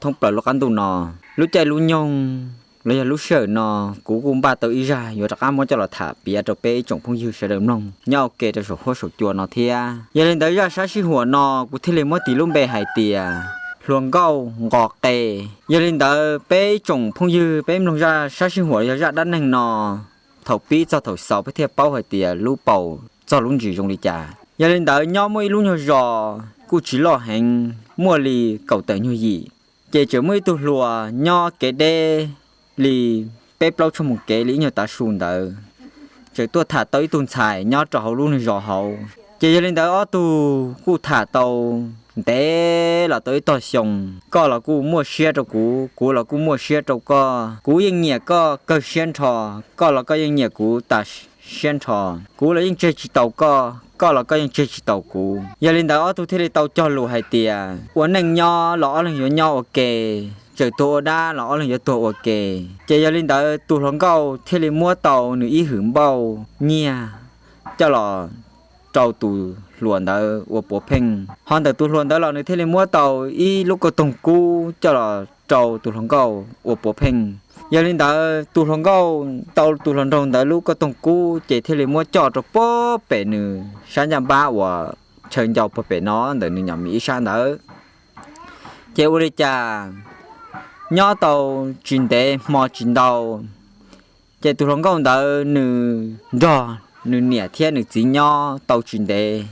thoob plaws lub qab ntuj no. Lub caij lub nyoog los yog lub sij hawm no, kuv kuj npaj tau ib zaj yuav rov qab muab coj los tham piav rau peb ib tsoom phooj ywg sawv daws mloog nyob ua ke rau saum huab saum cua no thiab. Yog li ntawd zaj sab sij huam no kuv thiaj li muab tis lub npe hais tias hluas nkauj nqos qe. Yog li ntawd peb ib tsoom phooj ywg peb mloog zaj sab sij huam yog zaj dab neeg no, thaum pib txog thaum xaus peb thiaj paub hais tias lub paus txog lub ntsis zoo li cas. Yog li ntawd nyob muaj ib lub nyuag zos kuj tsis loj heev, muaj li kaum tawm nyuag yim. Ces tseem muaj ib tug hluas nyob kev deb li peb plaub tshuaj moos kev li ib nyuag tav su ntawd, tseem tuaj tham tau ib tug ntxhais nyob rau hauv lub nyuag zos hauv. Ces yog li ntawd ob tug kuj tham tau ntev los tau ib tog xyoo. Koj los kuj muaj siab rau kuv, kuv los kuj muaj siab rau koj. Kuv yeej nyiam koj kawg siab nrho, koj los koj yeej nyiam kuv tas siab nrho. Kuv los yeej tseg tsis taus koj, koj los koj yeej tseg tsis taus kuv. Yog li ntawd ob tug thiaj li tau cog lus hais tias ua neej nyob los ob leeg yuav nyob ua ke, tseem tuag ua dab los ob leeg yuav tuag ua ke. Ces yog li ntawd tus hluas nkauj thiaj li muab tau nws ib hwm npauj nyiaj coj los rau tus hluas ntawd ua puav pheej. Ho ntawm tus hluas ntawd los nws thiaj li muab tau ib lub kauj toog kub coj los rau tus hluas nkauj ua puav pheej. Yog li ntawd tus hluas nkauj tau tus hluas nraug ntawd lub kauj toog kub ces thiaj li muab coj rau puag pem nws sab ncaj npab uas chaw ncau puag pem no ntawm nws nyom mis ib sab ntawd. Ces ua li cas nyob tau tsis ntev hmo tsis ntau, ces tus hluas nkauj ntawd nws nrog nws niam thiab nws txiv nyob tau tsis ntev.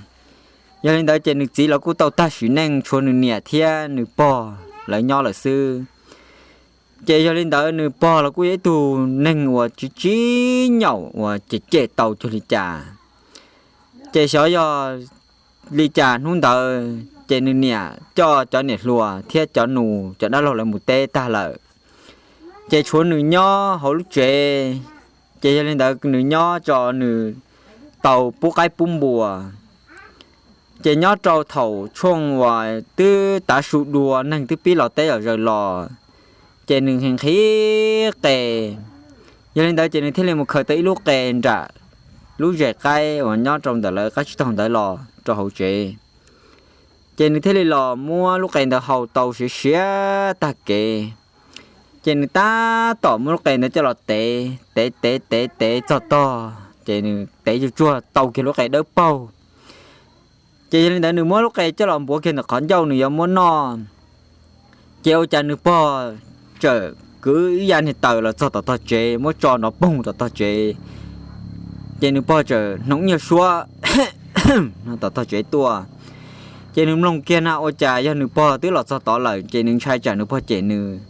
Yog li ntawd ces nws txiv los kuj tau tag sim neej, tshuav nws niam thiab nws pog lawv nyob lawm xwb. Ces yog li ntawd nws pog los kuj yog ib tug neeg uas tsis tsim nyog uas cem cem tau cuag li cas. Ces xyov yog li cas hnub ntawd ces nws niam coj cov niam hluas thiab cov nus cov dab laug lawv mus teb tag lawm, ces tshuav nws nyob hauv lub tsev. Ces yog li ntawd nws nyob tso nws tau pub qaib pub npua. Ces nyob rau thaum tshuaj uas twb tav su dua neeg twb pib los teb zom zaws los, ces nws nqhis qe. Yog li ntawd ces nws thiaj li mus khaws tau ib lub qe nram lub zes qaib uas nyob rau ntawm lawv qab tsib taug ntawd los rau hauv tsev. Ces nws thiaj li los muab lub qe ntawd haus tau siav siav tag kev. Ces nws tab tom muab lub qe ntawd coj los tev tev tev tev tev txog tog, ces nws tev tsuag tsuag tau kiag lub qe dawb paug. Ces yog li ntawd nws muab lub qe coj los npuav kiag ntawm qhov ncauj nws yuav muab noj. Ces ua cas nws pog txawm kwv ib yam niag taws los txog tom tog tsev muab tso nrov poog tom tog tsev. Ces nws pog txawm hnoos nyuag suab tom tog tsev tuaj. Ces nws mloog kiag na ua cas yog nws pog twb los txog tod lawm, ces nws ntshai tsam nws pog cem nws.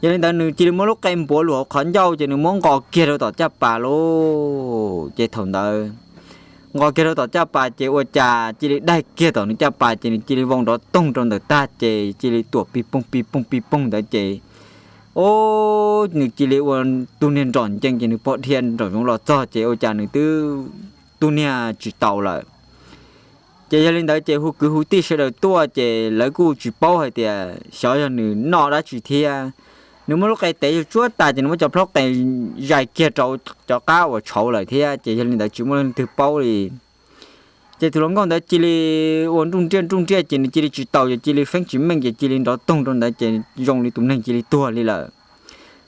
Yog li ntawd nws cia li muab lub qe npuav lug hauv qhov ncauj ces nws muab nqos kiag rau tom caj pas lauj. Ces thaum ntawd nqos kiag rau tom caj pas ces ua cas cia li daig kiag tom nws caj pas ces nws cia li vau nrov toog rau ntawm tag ces cia li tuam pig poog pig poog pig poog ntawd ces, o, nws cia li ua tus niag nrom ncees ces nws pog dhia nraum zoov los txog ces ua cas nws twb tus niag tsis taus lawm. Ces yog li ntawd ces hu kwv hu tij sawv daws tuaj ces lawv kuj tsis paub hais tias xyov yog nws noj dab tsi thiab. Nws muab lub qe tev tsuag tsuag tas ces nws muab cov plaub qe zais kiag rau cov qab uas tshauv lawm thiab ces yog li ntawd tsis muaj leej twg paub li. Ces tus hluas nkauj ntawd cia li ua nruj nriaj nruj nriaj ces nws cia li tsis taus ces cia li feeb tsis meej ces cia li nrov toog rau ntawd ces zoo li tus neeg cia li tuag li lawm.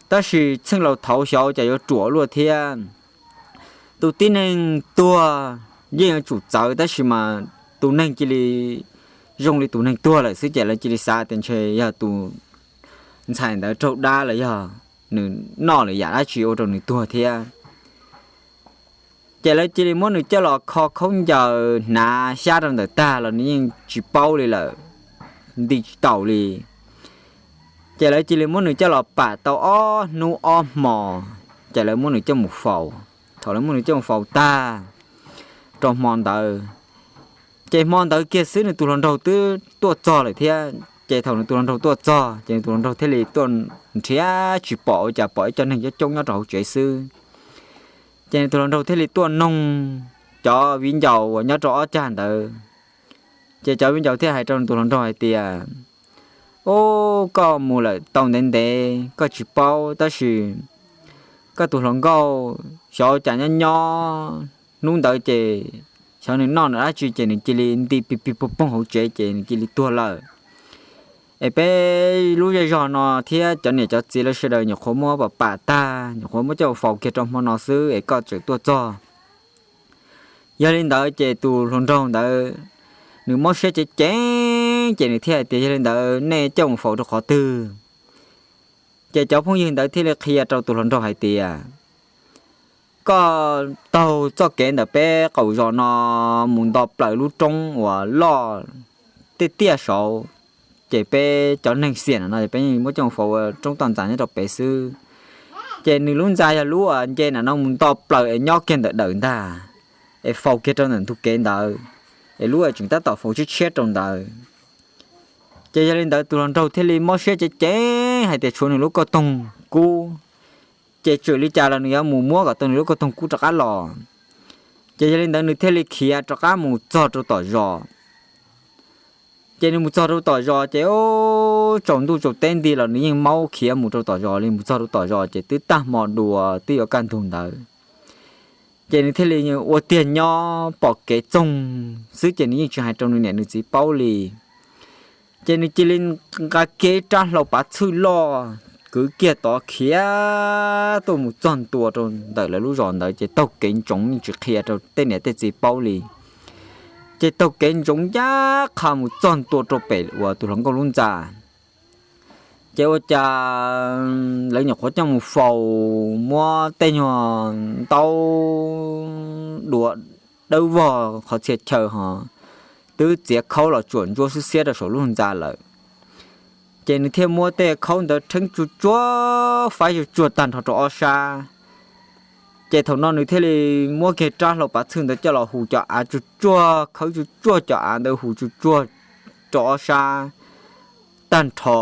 Tab sis txheej laus thaud xyov cas yuav ruam luaj thiab. Tus tib neeg tuag yeej yuav tsum txawv tab sis mas tus neeg cia li zoo li tus neeg tuag lawm xwb ces lawv cia li xav tias ntshe yog tus ntxhais ntawd raug dab los yog nws noj lwm yam dab tsi ua rau nws tuag thiab. Ces lawv cia li muab nws coj los kho khaub ncaws hnav xyab rau ntawm tag los nws yeej tsis paub li lawm, nti tsis taus li. Ces lawv cia li muab nws coj los pam tau ob hnub ob hmo, ces lawv muab nws coj mus faus. Thaum lawv muab nws coj mus faus tag rau hmo ntawd, ces hmo ntawd kiag xwb nws tus hluas nraug twb tuaj txog lawm thiab. Ces thaum nws tus hluas nraug tuaj txog ces nws tus hluas nraug thiaj li tuaj nrhiav tsis pom ua cas pom ib co neeg coob coob nyob rau hauv tsev xwb. Ces nws tus hluas nraug thiaj li tuaj noog cov viv ncaus uas nyob rau ob cag ntawd. Ces cov viv ncaus thiaj hais rau nws tus hluas nraug hais tias, Ub, koj mus lawm tau ntev ntev koj tsis paub tab sis koj tus hluas nkauj xyov cas nyob nyob hnub ntawd ces xyov nws noj nws dab tsi ces nws cia li nti pig pig poog poog hauv tsev ces nws cia li tuag lawm. es peb lub zej zog no thiab cov niam cov txiv lawv sawv daws nyuam qhuav muab pam pam tag, nyuam qhuav muab coj faus kiag rau hmo no xwb es koj tseem tuaj txog. Yog li ntawd ces tus hluas nraug ntawd nws mob siab ceev ceev ces nws thiaj hais tias, yog li ntawd nej coj mus faus rau qhov twg? Ces cov phooj ywg ntawd thiaj li qhia rau tus hluas nraug hais tias, koj taug txoj kev ntawm peb qaum zos no mus nto plaws lub roob uas loj tiaj tiaj saud, ces peb cov neeg xiam no peb yeej muab coj faus ua roob toj ntxas nyob rau pem xwb. Ces nws lub ntxa yog lub nce ntawm no mus nto plaws es nyob kiag ntawm dawm ntag, es faus kiag rau ntawm ntug kev ntawd, es lub tseem tab tom faus tshiab tshiab rau ntawd. Ces yog li ntawd tus hluas nraug thiaj li mob siab ceev ceev hais tias tshuav nws lub kauj toog kub, ces txawm li cas los nws yuav mus muab kom tau nws lub kauj toog kub rov qab los. Ces yog li ntawd nws thiaj li khiav rov qab mus txog rau tom zos. Ces nws mus txog rau tom zos ces tsaus ntuj tsaus teb nti los nws yeej maub khiav mus rau tom zos li. Mus txog rau tom zos ces twb tag hmo dua twb yuav kaj ntug ntawd. Ces nws thiaj li ua tiag nyob pom kev txoog xwb ces nws yeej tsis hais rau nws niam nws txiv paub li. Ces nws cia li nqa kiag ib rab hlau pav txhwj loj, kwv kiag tod khiav tuaj mus txog ntua rau ntawm lawv lub zos ntawd ces taug kev ntsoov yeej tsis qhia rau tej niam tej txiv paub li. Ces taug kev ntsoov ncaj qha mus txog ntua rau pem uas tus hluas nkauj lub ntxa. Ces ua cas lawv nyuam qhuav coj mus faus muab tej nyuag ntaub dua dawb vog qhov txhia chaw ho twb txiav khaub los tsuam ntsuab xwb xiab rau saum lub ntxa lawm. Ces nws thiaj muab tej khaub ntawd rheeb tsuag tsuag faib tsuag tsuag tag nrho rau ob sab. Ces thaum no nws thiaj li muab kiag rab hlau pav txhwj ntawd coj los hu cov av tsuag tsuag, khawb tsuag tsuag cov av ntawd hu tsuag tsuag rau ob sab tag nrho.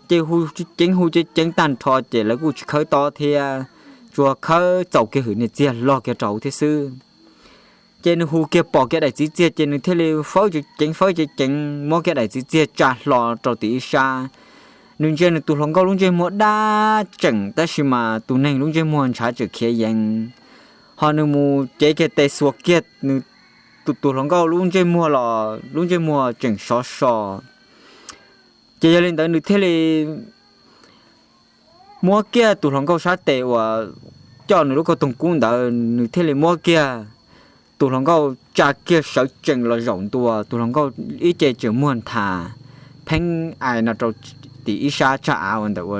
Ces hu ceev hu ceev ceev tag nrho ces lawv kuj tsis khawb tob thiab, tsuas khawb txaus kiag hwm niag txiag log kiag rau hauv thiab xwb. Ces nws hu kiag pom kiag daim txiv txiag ces nws thiaj li fawb ceev ceev fawb ceev ceev muab kiag daim txiv txiag tsa hlo rau tim ib sab. Nws ntsia nws tus hluas nkauj lub ntsej muag dab tseem tab sis mas tus neeg lub ntsej muag ntshav tseem khiav yeev, ho nws mus cev kiag tes xuas kiag nws tus tus hluas nkauj lub ntsej muag los lub ntsej muag tseem sov so. Ces yog li ntawd nws thiaj li muab kiag tus hluas nkauj sab tes uas coj nws lub kauj toog kub ntawd, nws thiaj li muab kiag tus hluas nkauj tsa kiag sawv tsees los zaum ntua, tus hluas nkauj ib ce tseem muag nthas pheeb ai no rau tim ib sab tsag av uas ntawm ua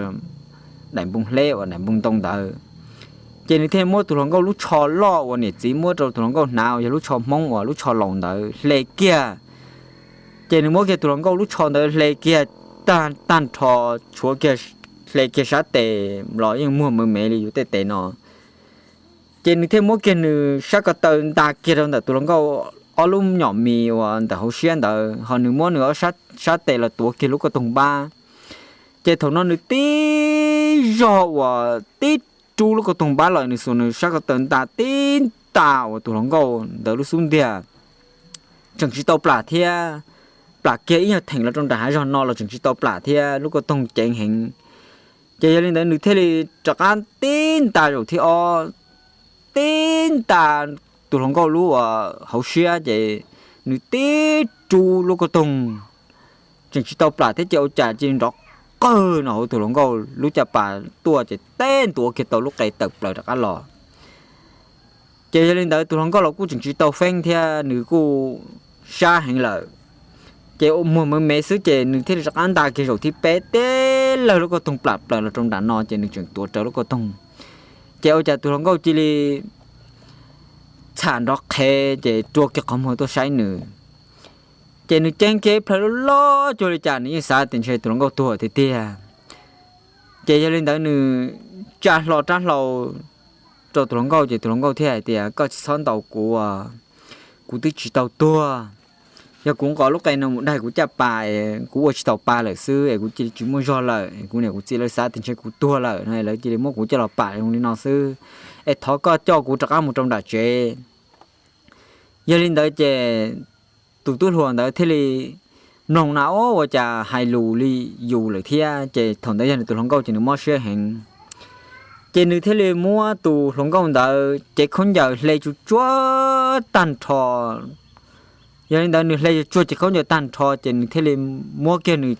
daim npoo hleb uas daim npoo ntoo ntawd. Ces nws thiaj muab tus hluas nkauj lub tsho loj uas niam txiv muab rau tus hluas nkauj hnav uas yog lub tsho Hmoob uas lub tsho laus ntawd hle kiag. Ces nws muab kiag tus hluas nkauj lub tsho ntawd hle kiag tag tag nrho, tshuav kiag, hle kiag sab tes los yeej muag me me li yus tej tes no. Ces nws thiaj muab kiag nws sab ko taw nta kiag rau ntawm tus hluas nkauj ob lub nyom mis uas ntawm hauv siab ntawd, ho nws muab nws ob sab tes los tuav kiag lub kauj toog npab. Ces thaum no nws tib zog uas tib rub lub kauj toog npab los nws xuas nws sab ko taw nta tib nta uas tus hluas nkauj ntawd lub xub ntiag tseem tsis tau plam thiab, plam kiag ib nyuag theem los rau nram hav zog no los tseem tsis tau plam thiab, lub kauj toog ceev heev. Ces yog li ntawd nws thiaj li rov qab tib nta zaum thib ob, tib nta tus hluas nkauj lub uas hauv siab ces nws tib rub lub kauj toog tseem tsis tau plam thiab ces ua cas cia li nrov qawg no hauv tus hluas nkauj lub caj pas tuaj ces teb ntuav kiag tau lub qe tawm plaws rov qab los. Ces yog li ntawd tus hluas nkauj los kuj tseem tsis tau feeb thiab nws kuj sab heev lawm. Ces muag me me xwb ces nws thiaj li rov qab nta kiag zaum thib peb tib lawg lub kauj toog plam plaws los rau nram no ces nws tseem tuav rawv lub kauj toog. Ces ua cas tus hluas nkauj cia li txham nrov qhev ces rua kiag qhov muag tuaj saib nws. Ces nws ceeb kiag ib plhaw loj loj cuag li cas nws yeej xav tias ntshe tus hluas nkauj tuag tiag tiag. Ces yog li ntawd nws tsa hlo rab hlau rau tus hluas nkauj ces tus hluas nkauj thiaj hais tias koj tsis txhob ntaus kuv, kuv twb tsis tau tuag. Yog kuv nqos lub qe no mus daig kuv caj pas es kuv ua tsis tau pa lawm xwb es kuv cia li tsis muaj zog lawm, kuv niam kuv txiv lawv xav tias ntshe kuv tuag lawm no lawv cia li muab kuv coj los pam zoo li no xwb, es thov koj coj kuv rov qab mus rau nram tsev. Yog li ntawd ces tus tub hluas ntawd thiaj li mloog na, o, ua cas hais lus li yus lawm thiab. Ces thaum ntawd yog nws tus hluas nkauj ces nws mob siab heev. Ces nws thiaj li muab tus hluas nkauj ntawd cev khaub ncaws hle tsuag tsuag tag nrho. Yog li ntawd nws hle tsuag tsuag cev khaub ncaws tag nrho ces nws thiaj li muab kiag nws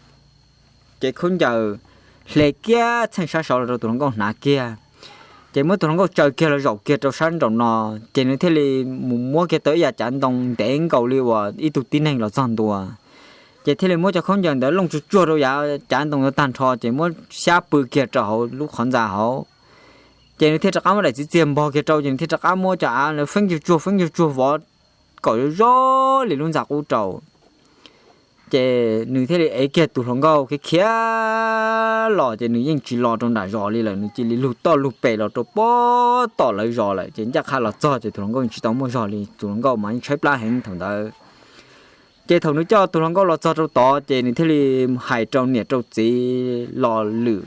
cev khaub ncaws hle kiag txheej sab saud los rau tus hluas nkauj hnav kiag. Ces muab tus hluas nkauj tsaws kiag los zaum kiag rau sab nraum no, ces nws thiaj li mus muab kiag tau ib yav cav ntoo ntev nkaus li uas ib tug tib neeg los txog ntua. Ces thiaj li muab cov khaub ncaws ntawd looj tsuag tsuag rau yav cav ntoo ntawd tag nrho, ces muab xyab pw kiag rau hauv lub qhov ntxa hauv. Ces nws thiaj rov qab muab daim txiv txiag npog kiag rau, ces nws thiaj rov qab muab cov av feeb tsuag tsuag feeb tsuag tsuag vov kom zoo zoo li lub ntxa qub rau. Ces nws thiaj li ev kiag tus hluas nkauj khiav khiav los, ces nws yeej tsis los rau nram zos li lawm, nws cia li lug toj lug pes los rau pem tom lawv zos lawm. Ces ncaj qha los txog ces tus hluas nkauj tsis tau muaj zog li, tus hluas nkauj mas yeej tshaib plab heev thaum ntawd. Ces thaum nws coj tus hluas nkauj los txog rau tod, ces nws thiaj li hais rau niam rau txiv los lwm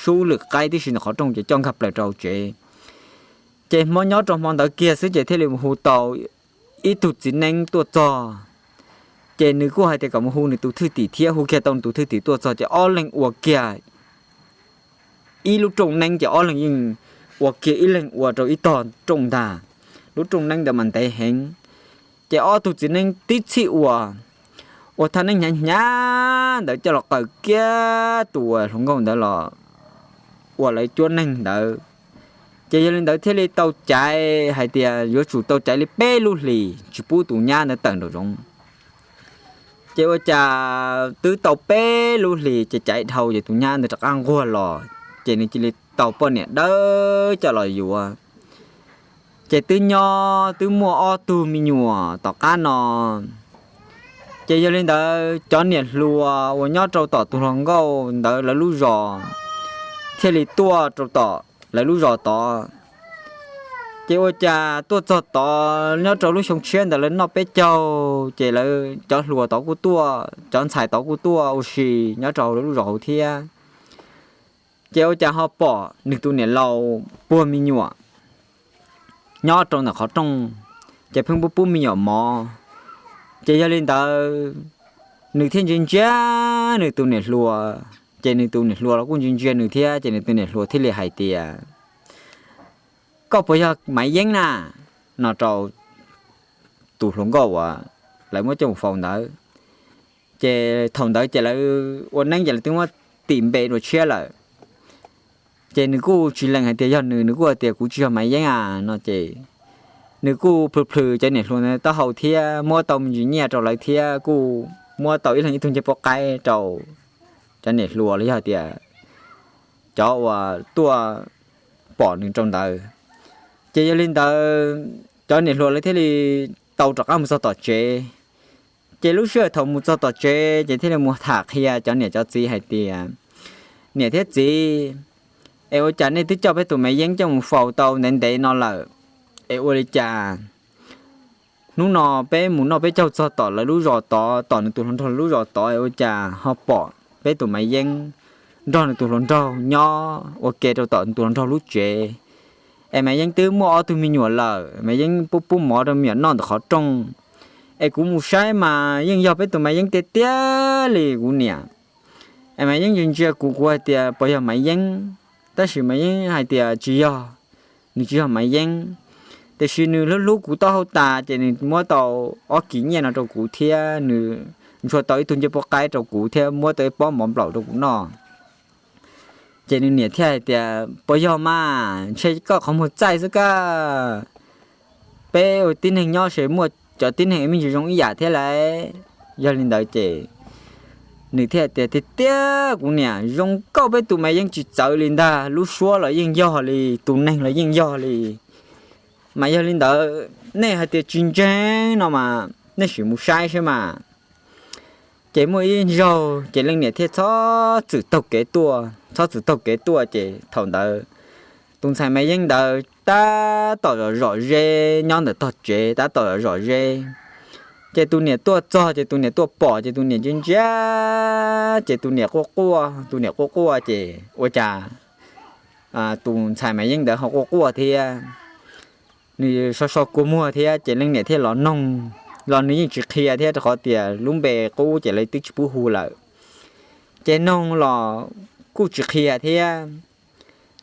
sub lwm qaib tib si ntawm qhov rooj, ces coj nkag plaws rau hauv tsev. Ces hmo nyob rau hmo ntawd kiag xwb, ces thiaj li mus hu tau ib tug txiv neeb tuaj txog. Ces nws kuj hais tias kom mus hu nws tus thwj tim thiab, hu kiag tau nws tus thwj tim tuaj txog, ces ob leeg ua kiag ib lub rooj neeb, ces ob leeg yeej ua kiag ib leeg ua rau ib tog rooj ntag. Lub rooj neeb ntawd mas ntev heev. Ces ob tug txiv neeb tib txhij ua, ua thaj neeb hnyav hnyav ntawd coj los qaws kiag tus hluas nkauj ntawd los ua lawv cuab neeg ntawd. Ces yog li ntawd thiaj li tau caiv hais tias yuav tsum tau caiv li peb lub hlis tsis pub tus nyab ntawd tawm nraum zoov. Ces ua cas twb tau peb lub hlis ces caiv dhau ces tus nyab ntawd rov qab nquag los, ces nws cia li tau poj niam dawb coj los yuav. Ces twb nyob twb muaj ob tug me nyuam tom qab no. Ces yog li ntawd cov niam hluas uas nyob rau tom tus hluas nkauj ntawd lawv lub zos thiaj li tuaj rau tom lawv lub zos tod. Ces ua cas tuaj txog tod nyob rau lub xyoo tshiab ntawd lawv noj peb caug, ces lawv cov hluas tod kuj tuaj, cov ntxhais tod kuj tuaj ua si nyob rau hauv lawv lub zos hauv thiab. Ces ua cas ho pom nws tus niam laus puag me nyuam nyob rau ntawm qhov rooj, ces pheej pub pub me nyuam mov. Ces yog li ntawd nws thiaj ntsia ntsia nws tus niam hluas, ces nws tus niam hluas los kuj ntsia ntsia nws thiab, ces nws tus niam hluas thiaj li hais tias, koj puas yog Maiv Yeeb na? No rau tus hluas nkauj uas lawv muab coj mus faus ntawd. Ces thaum ntawd ces lawv ua neeb ces lawv twb muab tim npe dua tshiab lawm. Ces nws kuj tsis lees hais tias yog nws, nws kuj hais tias kuv tsis yog Maiv Yeeb a no ces nws kuj plhws plhws cov niam hluas taub hau thiab muab tau me ntsis nyiaj rau lawv thiab kuj muab tau ib leeg ib tug ncej puab qaib rau cov niam hluas los yog tias cov uas tuaj pom nws rau ntawd. Ces yog li ntawd cov niam hluas lawv thiaj li tau rov qab mus txog tom tsev. Ces lub sij hawm thaum mus txog tom tsev ces thiaj li mus tham qhia cov niam cov txiv hais tias, niam thiab txiv, es ua cas nej twb coj peb tus Maiv Yeeb coj mus faus tau ntev ntev no lawm, es ua li cas hnub no peb mus noj peb caug txog tom lawv lub zos tod, tom nws tus hluas nraug lub zos tod, es ua cas ho pom peb tus Maiv Yeeb nrog nws tus hluas nraug nyob ua ke rau tom nws tus hluas nraug lub tsev? Es Maiv Yeeb twb muaj ob tug me nyuam lawm, Maiv Yeeb pub pub mov rau me nyuam noj ntawm qhov rooj. Es kuv mus saib mas yeej yog peb tus Maiv Yeeb tiag tiag li kuv niam. Es Maiv Yeeb ntsia ntsia kuv, kuv hais tias puas yog Maiv Yeeb, tab sis Maiv Yeeb hais tias tsis yog, nws tsis yog Maiv Yeeb. Tiam sis nws hlub hlub kuv taub hau tas ces nws muab tau ob kis nyiaj no rau kuv thiab nws ntshua tau ib tug ncej puab qaib rau kuv thiab muab tau ib pob mov nplaum rau kuv noj. Ces nws niam thiaj hais tias puas yog mas, ntshe koj qhov muag txaij xwb kab. Peb ua tib neeg nyob ces muaj cov tib neeg me ntsis zoo ib yam thiab lauj. Yog li ntawd ces nws thiaj tias tiag tiag kuv niam, zoo nkauj peb tus Maiv Yeeb tsis txawv li ntag, lub suab los yeej yog li, tus neeg los yeej yog li. Mas yog li ntawd nej hais tias tsis ntseeg no mas nej sim mus saib saib mas. Ces muaj ib zaug ces leej niam thiaj txhob txwm taug kev tuaj, txhob txwm taug kev tuaj ces thaum ntawd tus ntxhais Maiv Yeeb ntawd tab tom zom zom zeb nyob ntawm tog tsev, tab tom zom zom zeb. Ces tus niam tuaj txog ces tus niam tuaj pom ces tus niam ntsia ntsia, ces tus niam quaj quaj, tus niam quaj quaj ces ua cas tus ntxhais Maiv Yeeb ntawd ho quaj quaj thiab. Nws so so kua muag thiab ces leej niam thiaj los noog, los nws yeej tsis qhia thiab rau qhov tias lub npe qub ces lawv twb tsis pub hu lawm. Ces noog los kuj tsis qhia thiab.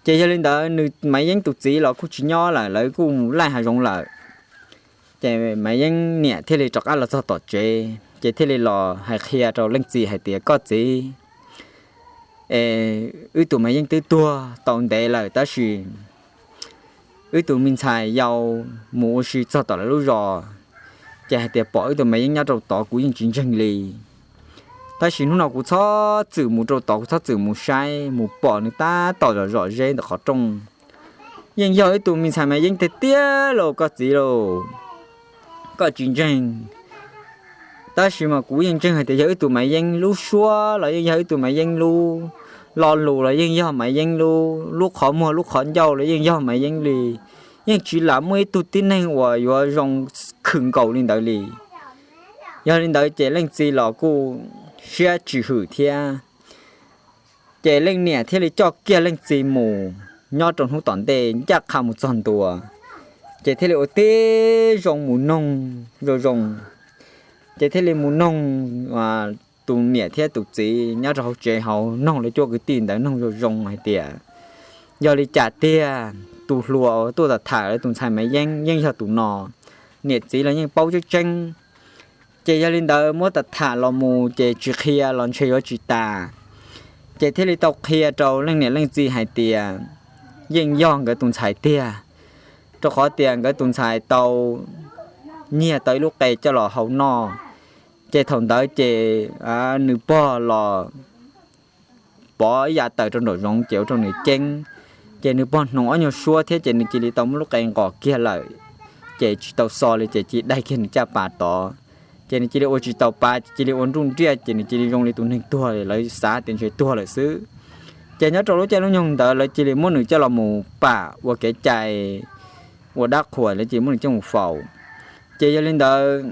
Ces yog li ntawd nws Maiv Yeeb tus txiv los kuj tsis nyob lawm, lawv kuj mus laij hav zoov lawm. Ces Maiv Yeeb niam thiaj li rov qab los txog tom tsev ces thiaj li los hais qhia rau leej txiv hais tias koj txiv, es wb tus Maiv Yeeb twb tuag tau ntev lawm tab sis wb tus me ntxhais yau mus ua si txog tom lawv lub zos, ces hais tias pom wb tus Maiv Yeeb nyob rau tod kuv yeej tsis ntseeg li. Tab sis hnub no kuv txhob txwm mus rau tod, kuv txhob txwm mus saib, mus pom nws tab tom zom zom zeb ntawm qhov rooj. Yeej yog wb tus me ntxhais Maiv Yeeb tiag tiag lauj koj txiv lauj, koj tsis ntseeg. Tab sis mas kuv yeej ntseeg hais tias yog wb tus Maiv Yeeb lub suab los yeej yog wb tus Maiv Yeeb lub, lo lus los yeej yog Maiv Yeeb lub, lub qhov muag lub qhov ncauj los yeej yog Maiv Yeeb li. Yeej tsis lam muaj ib tug tib neeg uas yuav zoo khwm nkaus li ntawd li. Yog li ntawd ces leej txiv los kuj siab tsis hwm thiab. Ces leej niam thiaj li coj kiag leej txiv mus nyob rau hnub tom ntej ncaj qha mus txog ntua, ces thiaj li ua tib zoo mus noog zoo zoo. Ces thiaj li mus noog tus niam thiab tus txiv nyob rau hauv tsev hauv, noog lawv cuab kwv tij ntawd noog zoo zoo hais tias yog li cas tiag tus hluas tuaj tham tham lawv tus ntxhais Maiv Yeeb yeej yog tus no. Niam txiv los yeej paub tseeb tseeb. Ces yog li ntawd muab tham tham los mus ces tsis qhia los ntshe yuav tsis tas. Ces thiaj li tau qhia rau leej niam leej txiv hais tias yeej yog nkawd tus ntxhais tiag, rau qhov tias nkawd tus ntxhais tau nyiag tau ib lub qe coj los hau noj. Ces thaum ntawd ces nws pog los pov ib yam tawm rau nraum zoov ces ua rau nws ceeb. Ces nws pog hnoos ob nyuag suab thiab ces nws cia li tau muab lub qe nqos kiag lawm, ces tsis tau xo li ces cia li daig kiag nws caj pas tod. Ces nws cia li ua tsis tau pa ces cia li ua nruj nriaj ces nws cia li zoo li tus neeg tuag li, lawv xav tias ntshe tuag lawm xwb. Ces nyob rau lub caij lub nyoog ntawd lawv cia li muab nws coj los mus pam ua kev cai, ua dab qhuas, lawv cia li muab nws coj mus faus. Ces yog li ntawd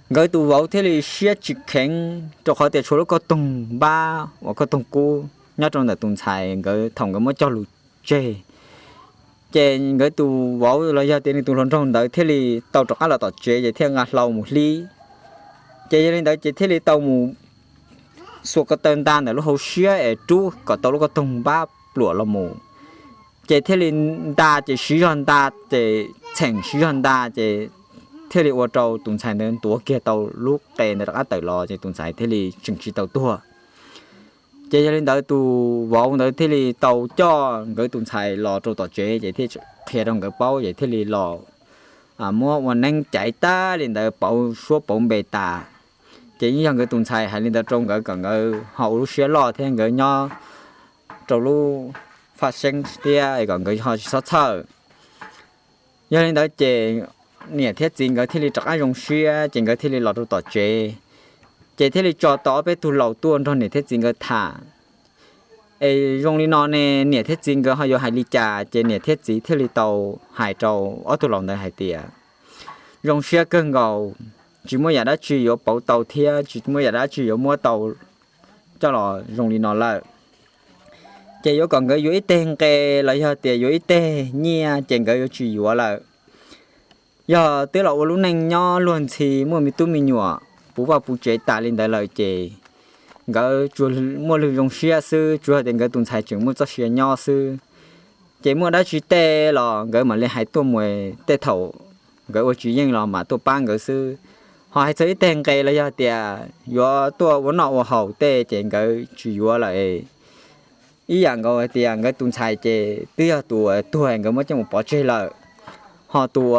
nkawd tus vauv thiaj li siab tsis kheev rau qhov tias tshuav lub kauj toog npab uas kauj toog kub nyob rau ntawm tus ntxhais nkawd thaum nkawd muab cog lus tseg. Ces nkawd tus vauv los yog tias nws tus hluas nraug ntawd thiaj li tau rov qab los tom tsev ces thiaj nqa hlau mus hlib. Ces yog li ntawd ces thiaj li tau mus xuas ko taw nta ntawm lub hauv siab es rub kom tau lub kauj toog npab pluam los mus. Ces thiaj li nta ces siv zog nta, ces txheem siv zog nta ces thiaj li ua rau tus ntxhais ntawd ntuav kiag tau lub qe ntawd rov qab tawm los ces tus ntxhais thiaj li tseem tsis tau tuag. Ces yog li ntawd tus vauv ntawd thiaj li tau coj nkawd tus ntxhais los rau tom tsev ces thiaj qhia rau nkawd paub ces thiaj li los muab ua neeb caiv tag li ntawd pauv suab pauv npe tas. Ces yeej yog nkawd tus ntxhais hais li ntawd rau nkawd kom nkawd ho ua lub siab loj thiab nkawd nyob rau lub faj seeb thiab kom nkawd ho tsis txhob txhawj. Yog li ntawd ces niam thiab txiv nkawd thiaj li rov qab zoo siab ces nkawd thiaj li los rau tom tsev. Ces thiaj li tso tau ob peb tug laus tuaj nrog niam thiab txiv nkawd tham. Es zoo li no ne niam thiab txiv nkawd ho yuav hais li cas? Ces niam thiab txiv thiaj li tau hais rau ob tug laus ntawd hais tias zoo siab kawg nkaus, tsis muaj yam dab tsi yuav pauv tau thiab tsis muaj yam dab tsi yuav muab tau coj los zoo li no lawm. Ces yuav kom nkawd yuav ib teg nqe los yog tias yuav ib teg nyiaj ces nkawd yuav tsis yuav lawm. Yog twb los ua lub neej nyob luag ntxhi muaj me tub me nyuam puv vaj puv tsev tas li ntawd lawm ces nkawd tsuas muaj lwg zoo siab xwb, tsuas yog tias nkawd tus ntxhais tseem muaj txoj sia nyob xwb. Ces muaj dab tsi tej los nkawd mam li hais tuaj mus, tej thaum nkawd ua tsis yeej los mam tuaj pab nkawd xwb. Ho hais txog ib teg nqe los yog tias yuav tuaj ua noj ua haus tej ces nkawd tsis yuav lawm. Ib yam nkaus hais tias nkawd tus ntxhais ces twb yog tus tuag nkawd muab coj mus pov tseg lawm, ho tus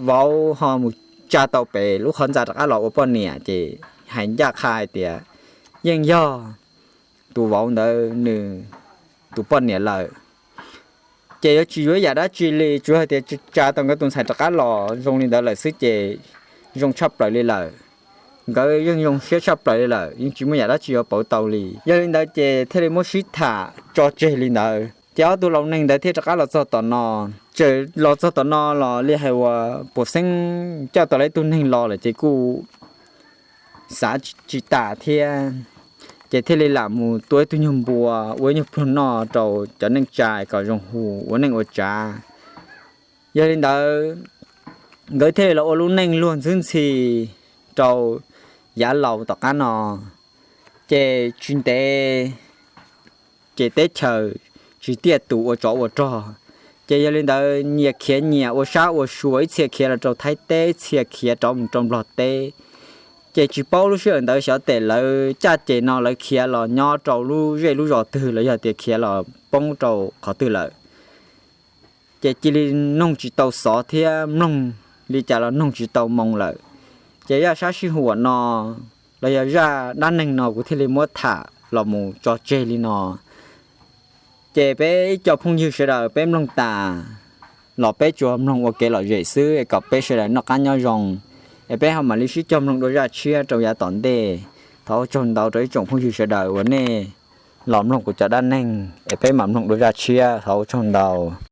vauv ho mus tsa tau pem lub qhov ntxa rov qab los ua poj niam ces hais ncaj qha hais tias yeej yog tus vauv ntawd nws tus poj niam lawm. Ces yuav tsis yuav yam dab tsi li, tsuas hais tias tsa tau nkawd tus ntxhais rov qab los zoo li ntawd lawm xwb ces zoo tshaj plaws li lawm. Nkawd yeej zoo siab tshaj plaws li lawm, yeej tsis muaj yam dab tsi yuav pauv tau li. Yog li ntawd ces thiaj li muab sib tham tso tseg li ntawd. Ces ob tug laus neeg ntawd thiaj rov qab los txog tom no. Txawm los txog tom no los li hais uas puas xeeb coj tau lawv ib tug neeg los lawm ces kuj xav tsis tas thiab. Ces thiaj li lam mus tua ib tug nyuag npua ua ib nyuag pluag noj rau cov neej tsa kom zoo hu ua neej ua tsav. Yog li ntawd nkawd thiaj li los ua lub neej luag ntxwb ntxhi rau yav laus tom qab no. Ces tsis ntev ces teb chaws tsis tiaj tus ua tsov ua rog. Ces yog li ntawd nyias khiav nyias ua sab ua sua, ib txhia khiav los rau Thaib teb, ib txhia khiav rov mus rau Nplog teb. Ces tsis paub lub sij hawm ntawd xyov tes lawv caj ces no lawv khiav los nyob rau lub zej lub zos twg los yog tias khiav los poob rau qhov twg lawm. Ces cia li noog tsis tau xov thiab mloog li cas los noog tsis tau moo lawm. Ces zaj sab sij huam no los yog zaj dab neeg no kuv thiaj li muab tham los mus tso tseg li no. Ces peb ib co phooj ywg sawv daws peb mloog tas los peb tsuas mloog ua kev lom zem xwb es kom peb sawv daws noj qab nyob zoo. Es peb ho mam li sib cog mloog dua zaj tshiab rau yav tom ntej. Thov ua tsaug ntau rau ib tsoom phooj ywg sawv daws uas nej los mloog kuv cov dab neeg es peb mam mloog dua zaj tshiab. Thov ua tsaug ntau.